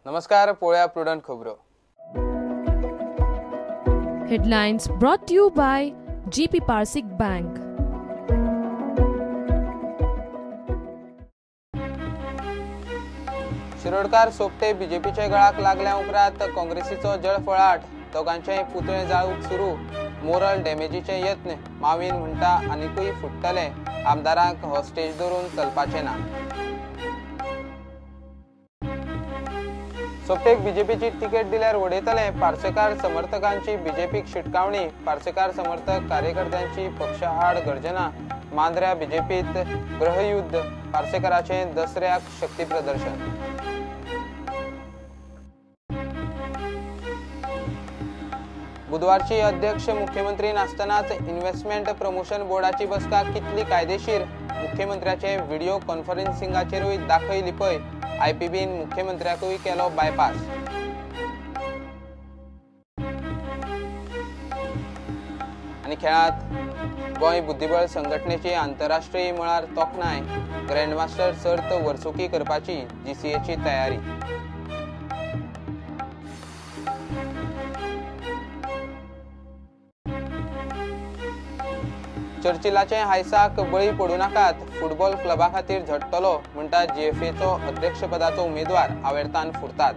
नमस्कार, पळोवया प्रुडंट खबरो. Headlines brought to you by GP Parsik Bank. Shirodkar Sopte बीजेपीच्या गळाक लागल्या उपरांत काँग्रेसीचो जळफळाट, दोगांचेय पुतळे जाळूंक सुरू. मोरल डॅमेजीचे यत्न, मावीन म्हणटा आनिकूय फुट्टले, आमदारांक हॉस्टेज धरून चलपाचें ना. सोपटेक बीजेपीची तिकेट दिल्यार उडयतले, पार्सेकार समर्थकांची बीजेपीक शिटकावणी. पार्सेकार समर्थक कार्यकर्त्यांची पक्षा आड गर्जना. मांद्र्या बीजेपीत गृहयुद्ध, पार्सेकाराचें दसऱ्याक शक्ती प्रदर्शन. बुधवारची अध्यक्ष मुख्यमंत्री नासतनाच इन्व्हेस्टमेंट प्रमोशन बोर्डाची बसका कितली कायदेशीर, मुख्यमंत्र्याचे व्हिडिओ कॉन्फरन्सिंगाचेरूय दाखय लिपय. आयपीबीन मुख्यमंत्र्याकूय केलो बायपास. आनी खेळांत गोंय बुद्धिबळ संघटनेची आंतरराष्ट्रीय मळार तोखणाय, ग्रँडमास्टर सर्त वर्सुकी करपाची जीसीएची तयारी. चर्चिलाचे हायसाक बळी पडूं नाकात, फुटबॉल क्लबा खातीर झडटलो म्हणटा जीएफएचो अध्यक्षपदाचो उमेदवार आवेर्तान फुर्ताद.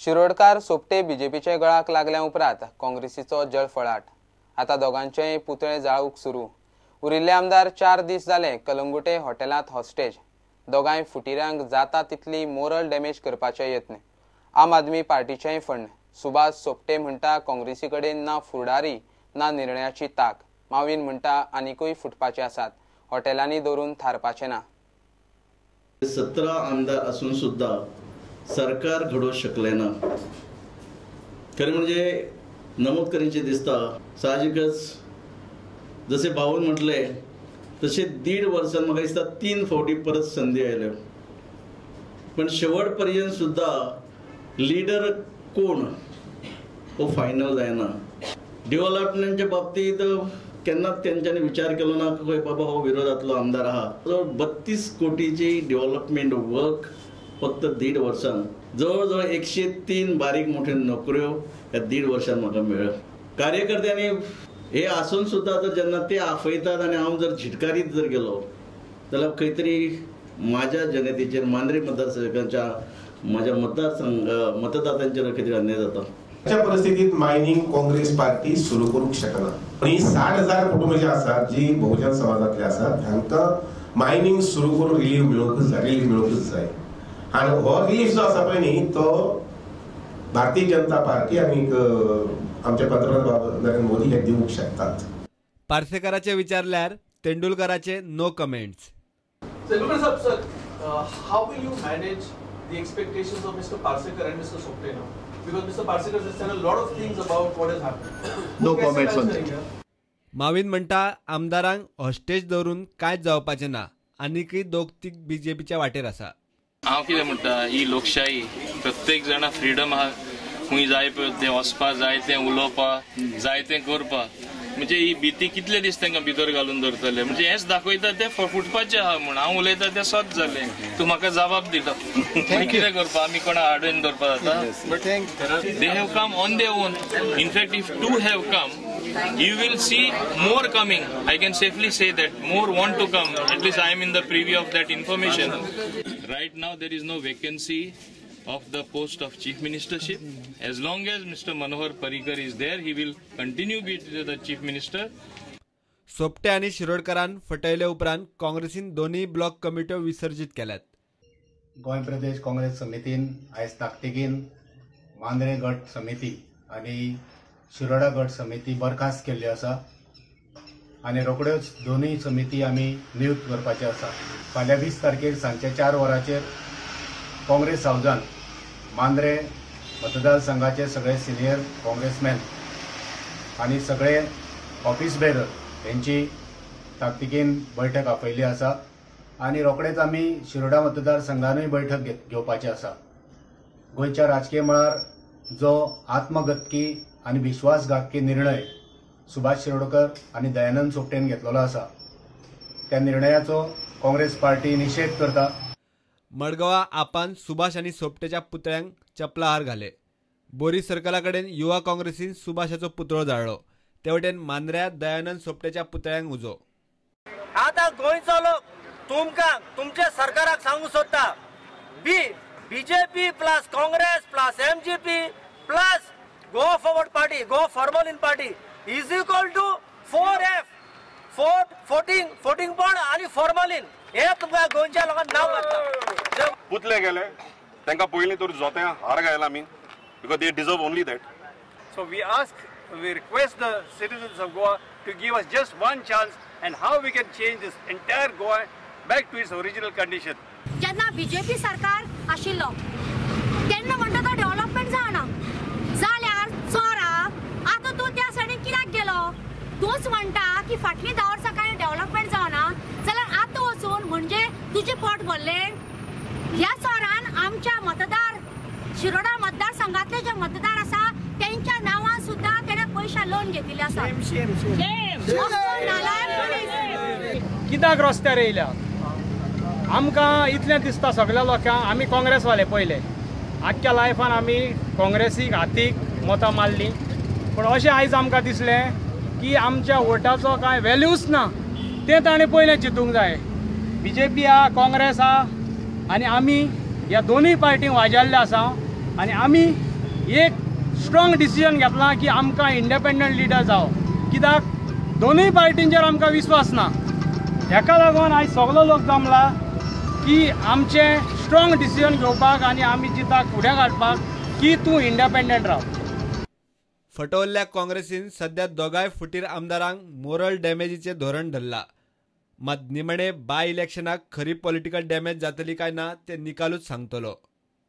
शिरोडकार सोपटे बीजेपीच्या गळाक लागल्या उपरांत काँग्रेसीचो जळफळाट, आतां दोगांचेय पुतळे जाळूंक सुरू. उरिल्ले आमदार 4 दीस जाले कलंगुटे हॉटेलांत हॉस्टेज. दोगांय फुटिऱ्यांक जाता तितली मोरल डॅमेज करपाचे यत्न. आम आदमी पार्टीचेंय फंड. सुभाष सोपटे म्हणटा काँग्रेसी कडेन ना फुडारी ना निर्णयाची ताक. मावीन म्हणटा आनिकूय फुटपाचे आसात, हॉटेलांनी दवरून थारपाचें ना. 17 आमदार असून सुद्धा सरकार घडोवंक शकलें ना. खरें म्हणजे नमूद करीनशें दिसता. साहजिकच जशें भाऊन म्हटलें तशें 1.5 वर्सान म्हाका दिसता 3 फावटी परत संदी आयल्यो, पण शेवट पर्यंत सुद्धा लिडर कोण हो फायनल जायना. डेव्हलपमेंटच्या बाबतीत केन्नाच तेंच्यांनी विचार केलो ना की बाबा हो विरोधांतलो आमदार आहा. 32 कोटीची डेव्हलपमेंट वर्क फक्त 1.5 वर्सान, जवळ जवळ 103 बारीक मोठ्यो नोकऱ्यो ह्या 1.5 वर्सान म्हाका मेळ्ळ्यो. कार्यकर्त्यांनी हे आसून सुद्धा जर जेन्ना ते आफयतात आनी हांव जर झिटकारीत जर गेलो जाल्यार खंय तरी म्हाज्या जनतेचेर, मांद्रे मतदारसंघाच्या म्हाज्या मतदारसंघ मतदात्यांचेर खंय तरी अन्याय जाता. अशा परिस्थितीत मायनिंग काँग्रेस पार्टी सुरू करूंक शकना. आनी 60,000 कुटुंबां जी आसात जी बहुजन समाजांतले आसात तांकां मायनिंग सुरू करून रिलीफ मेळोवंकच जाय, रिलीफ मेळोवंकच जाय. आनी हो रिलीफ जो आसा पळय न्ही तो भारतीय जनता पार्टी आनी आमचे पंतप्रधान बाबा नरेंद्र मोदी हे दिवंक शकतात. पार्सेकाराचे विचारल्यार तेंडुलकराचे no comments. Sir, how will you manage the expectations of Mr. Parsekar and Mr. Sopte now? Because Mr. Parsekar has said a lot of things about what has happened. No comments on that. मावीन म्हणटा आमदारांक hostage दवरून कांयच जावपाचें ना, आनीकय दोग तीग बीजेपीच्या वाटेर आसा. हांव कितें म्हणटा, ही लोकशाही, प्रत्येक जाणा फ्रिडम आहा, खंय जाय तें वचपा जाय, तें उलोवपा जाय, तें करपा. म्हणजे ही भीती कितले दीस तांकां भितर घालून दवरतले? म्हणजे हेंच दाखयता तें फुटपाचें आहा म्हूण. हांव उलयता तें सत जालें, तूं म्हाका जबाब दिलो, मागीर कितें करपा? आमी कोणा आडून दवरपा जाता? But they have come on their own. In fact if two have come, you will see more coming. I can safely say that more want to come. At least I am in the privy of that information. Right now there is no vacancy of the post of chief ministership. As long as Mr. Manohar Parrikar is there, he will continue be the chief minister. Sopte आनी शिरोडकरान फटयले उपरांत काँग्रेसीन दोनूय block कमिट्यो विसर्जीत केल्यात. गोंय प्रदेश काँग्रेस समितीन आयज ताकतिकेन मांद्रे गट समिती आनी शिरोडा गट समिती बरखास्त केल्ली आसा आनी रोखड्योच दोनूय समिती आमी नियुक्त करपाची आसा. फाल्यां 20 तारखेर सांजचे 4 वरांचेर काँग्रेस हावजान मांद्रे मतदारसंघाचे सगळे सिनियर काँग्रेसमॅन आनी सगळे ऑफिस बेरर हेंची ताकतिकेन बैठक आपयल्ली आसा आनी रोखडेच आमी शिरोडा मतदारसंघानूय बैठक घेवपाची आसा. गोंयच्या राजकीय मळार जो आत्मघातकी आनी विश्वासघातकी निर्णय सुभाष शिरोडकर आनी दयानंद सोपटेन घेतलेलो आसा. त्या निर्णयाचो काँग्रेस पार्टी निषेध करता. मडगांवा आपान सुभाष आनी सोपटेच्या पुतळ्यांक चपलाहार घाले. बोरी सर्कला कडेन युवा काँग्रेसीन सुभाषाचो पुतळो जाळ्ळो. ते वटेन मांद्र्या दयानंद सोपटेच्या पुतळ्यांक उजो. आतां गोंयचो लोक तुमकां तुमच्या सरकाराक सांगूंक सोदता, BJP plus Congress plus MGP plus Goa Forward Party, Goa Formalin Party is equal to 4F, 14 पण आनी फॉर्मलिन हे तुमकां गोंयच्या लोकांक नांव लागता. पुतळे गेले तांकां पयलीं तर जोत्यां हार घायला आमी, because they deserve only that. So we ask, we request the citizens of Goa to give us just one chance and how we can change this entire Goa back to its original condition. जेन्ना BJP सरकार आशिल्लो तेन्ना म्हणटा तो development जावना जाल्यार चोरा आतां तूं त्या सायडीन कित्याक गेलो? तूंच म्हणटा की फाटलीं 10 वर्सां कांय डेव्हलपमेंट जावना जाल्यार आतां वचून म्हणजे तुजें पोट भरलें. ह्या चोरान आमच्या मतदार शिरोडा मतदारसंघातले जे मतदार आसा त्यांच्या नावान सुद्धा त्याने पैसे लोन घेतिल्ले आसा. कित्याक रस्त्यार येयल्या आमकां इतलें दिसता सगळ्या लोकांक, आमी काँग्रेसवाले पयले आख्ख्या लायफान आमी काँग्रेसीक हातीक मतां मारलीं, पूण अशें आयज आमकां दिसलें की आमच्या वोटाचो कांय वेल्यूच ना. तें ताणें पयलें चिंतूंक जाय. बीजेपी आहा, काँग्रेस आहा आनी आमी ह्या दोनूय पार्टींक वाजाल्ले आसा आनी आमी एक स्ट्रॉंग डिसिजन घेतलां की आमकां इंडिपेंडंट लिडर जावो. कित्याक दोनूय पार्टींचेर आमकां विस्वास ना. हेका लागून आयज सगलो लोक जमला की आमचें स्ट्रॉंग डिसिजन घेवपाक आनी आमी जिताक फुडें काडपाक की तूं इंडिपेंडंट राव. फटवल्ल्या काँग्रेसीन सध्या दोगांय फुटीर आमदारांक मोरल डॅमेजीचें धोरण धरलां. मात निमणे बाय इलेक्शनाक खरी पॉलिटिकल डॅमेज जातली काय ना ते निकालूच सांगतलो.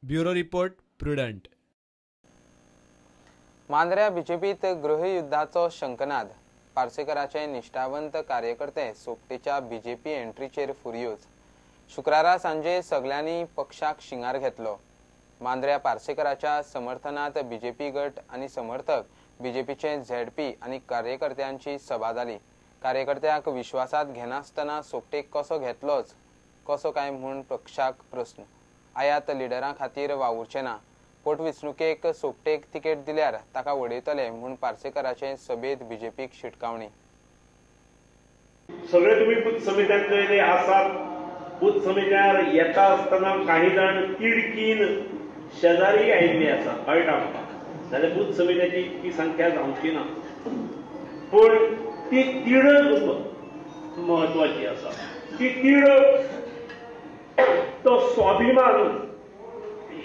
Bureau report, Prudent. मांद्र्या बीजेपीत गृहयुद्धाचो शंखनाद. पार्सेकराचे निष्ठावंत कार्यकर्ते सोपटेच्या बीजेपी एंट्रीचेर फुरयोज. शुक्रारा सांजे सगल्यांनी पक्षाक शिंगार घेतलो. मांद्र्या पार्सेकराच्या समर्थनात बीजेपी गट आनी समर्थक बीजेपीचे झेडपी आनी कार्यकर्त्यांची सभा जाली. कार्यकर्त्यांक विश्वासात घेनासतना सोपटेक कसो घेतलोच कसो काय म्हूण पक्षाक प्रस्न. आयात लिडरां खातीर वावुरचे ना. पोटवेंचणुकेक सोपटेक तिकेट दिल्यार ताका वडयतले म्हूण पार्सेकराचे सभेत बीजेपीक शिटकावणी. सगळे तुमी बूथ समित्यांतले आसात. बूथ समित्यार येता आसतना काही जाण तिडकीन शेजारी आयिल्ले आसा, कळटा आमकां, जाल्यार बूथ समित्याची इतकी संख्या जावची ना, पूण ती तिडक म्हत्वाची आसा. ती तिडक, तो स्वाभिमान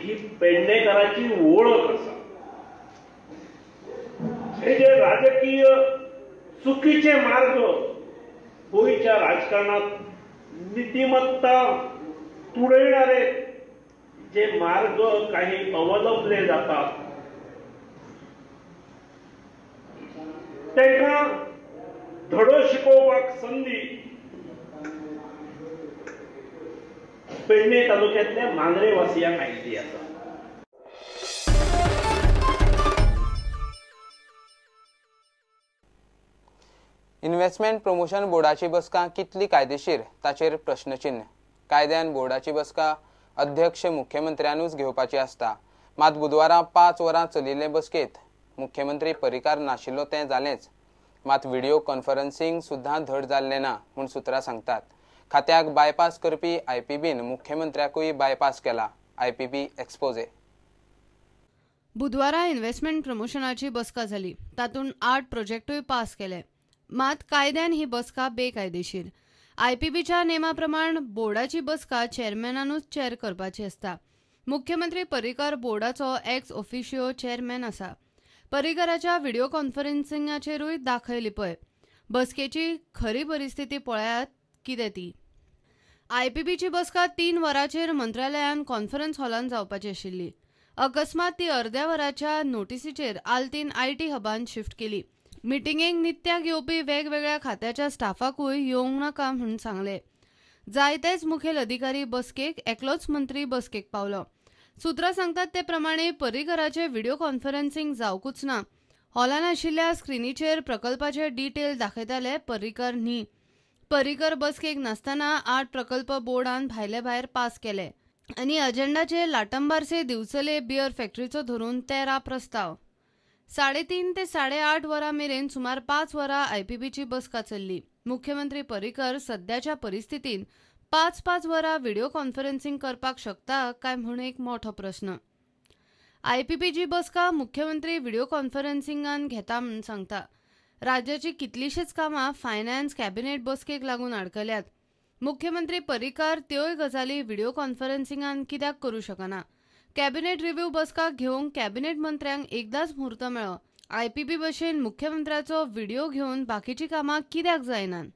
ही पेडणेकराची वळख आसा. हे जे राजकीय चुकीचे मार्ग गोंयच्या राजकारणात नीतिमत्ता तुडयणारे जे मार्ग काही अवलंबले जातात तांकां धडो शिकोवपाक संदी पेडणे तालुक्यांतल्या मांद्रे वासियांक आयिल्ली आसा. इन्व्हेस्टमेंट प्रमोशन बोर्डाची बसका कितली कायदेशीर ताचेर प्रश्नचिन्ह. कायद्यान बोर्डाची बसका अध्यक्ष मुख्यमंत्र्यानूच घेवपाची आसता. मात बुधवारा 5 वरां चलिल्ले बसकेत मुख्यमंत्री पर्रीकार नाशिल्लो तें जालेंच, मात व्हिडिओ कॉन्फरन्सिंग सुद्दां धड जाल्लें ना म्हूण सुत्रां सांगतात. खात्याक बायपास करपी आयपीबीन मुख्यमंत्र्याकूय बायपास केला. IPB exposé. बुधवारा इन्व्हेस्टमेंट प्रमोशनाची बसका जाली. तातूंत 8 प्रोजेक्टूय पास केले. मात कायद्यान ही बसका बेकायदेशीर. आयपीबीच्या नेमा प्रमाण बोर्डाची बसका चेअरमॅनानूच चेअर करपाची आसता. मुख्यमंत्री पर्रीकार बोर्डाचो एक्स ऑफिशियो चेअरमॅन आसा. पर्रीकाराच्या व्हिडिओ कॉन्फरन्सिंगाचेरूय दाखय लिपय. बसकेची खरी परिस्थिती पळयात कितें ती. आयपीबीची बसका 3 वरांचेर मंत्रालयान कॉन्फरन्स हॉलान जावपाची आशिल्ली. अकस्मात ती अर्द्या वराच्या नोटिसीचेर आल्तीन IT हबान शिफ्ट केली. मिटिंगेक नित्याक येवपी वेगवेगळ्या खात्याच्या स्टाफाकूय येवंक नाका म्हूण सांगले. जायतेच मुखेल अधिकारी बसकेक, एकलोच मंत्री बसकेक पावलो. सुत्रां सांगतात ते प्रमाणे पर्रीकराचे व्हिडिओ कॉन्फरन्सिंग जावकूच ना. हॉलान आशिल्ल्या स्क्रिनीचेर प्रकल्पाचे डिटेल दाखयताले पर्रीकर न्ही. पर्रीकर बसकेक नासतना 8 प्रकल्प बोर्डान भायले भायर पास केले आनी अजेंडाचेर लाटंबारसे दिवचले बियर फॅक्टरीचो धरून 13 प्रस्ताव. 3:30 ते 8:30 वरां मेरेन सुमार 5 वरां आयपीबीची बसका चल्ली. मुख्यमंत्री पर्रीकर सद्याच्या परिस्थितीन 5-5 वरां व्हिडिओ कॉन्फरन्सिंग करपाक शकता काय म्हूण एक मोठो प्रस्न. आयपीबीची बसका मुख्यमंत्री व्हिडिओ कॉन्फरन्सिंगान घेता म्हूण सांगता. राज्याची कितलीशीच कामां फायनान्स कॅबिनेट बसकेक लागून आडकल्यात. मुख्यमंत्री पर्रीकर त्योय गजाली व्हिडिओ कॉन्फरन्सिंगान कित्याक करूं शकना? कॅबिनेट रिव्ह्यू बसका घेवंक कॅबिनेट मंत्र्यांक एकदांच म्हूर्त मेळ्ळो. आयपीबी भशेन मुख्यमंत्र्याचो व्हिडिओ घेवन बाकीची कामां कित्याक जायनात?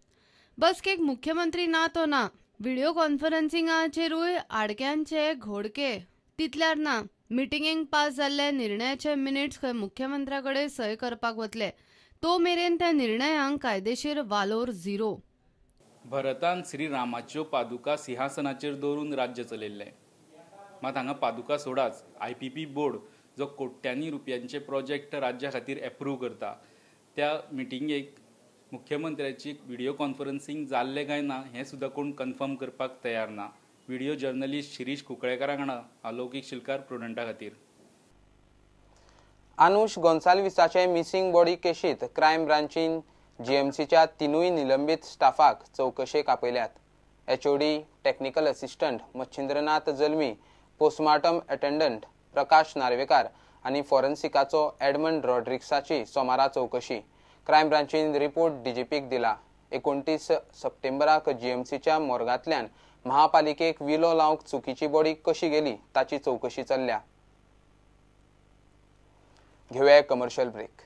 बसकेक मुख्यमंत्री ना तो ना, व्हिडिओ कॉन्फरन्सिंगाचेरूय आडक्यांचे घोडके तितल्यार ना. मिटिंगेक पास जाल्ले निर्णयाचे मिनिट्स खंय मुख्यमंत्र्या कडेन सय करपाक वतले, तो मेरेन त्या निर्णयांक कायदेशीर वालोर झिरो. भरतान श्रीरामाच्यो पादुका सिंहासनाचेर दवरून राज्य चलयल्लें, मात हांगा पादुका सोडाच, आयपीपी बोर्ड जो कोट्यांनी रुपयांचे प्रोजेक्ट राज्या खातीर एप्रूव करता त्या मिटिंगेक मुख्यमंत्र्याची व्हिडिओ कॉन्फरन्सिंग जाल्लें काय ना हें सुद्दां कोण कन्फर्म करपाक तयार ना. व्हिडिओ जर्नलिस्ट शिरीष कुंकळेकारा वांगडा अलौकीक शिलकार, प्रुडंटा खातीर. अनुश गोन्साल्विसाचे मिसिंग बॉडी केशीत क्रायम ब्रांचीन जीएमसीच्या 3 निलंबीत स्टाफाक चवकशेक आपयल्यात. HOD, technical assistant Machhindranath Jalmi, postmortem attendant Prakash Narvekar आनी फॉरेन्सिकाचो एडमंड रॉड्रिक्साची सोमारा चवकशी. क्रायम ब्रांचीन रिपोर्ट डीजीपीक दिला. 29 सप्टेंबराक जीएमसीच्या मोर्गांतल्यान महापालिकेक विलो लावंक चुकीची बॉडी कशी गेली ताची चवकशी चल्ल्या. घेवया कमर्शियल ब्रेक.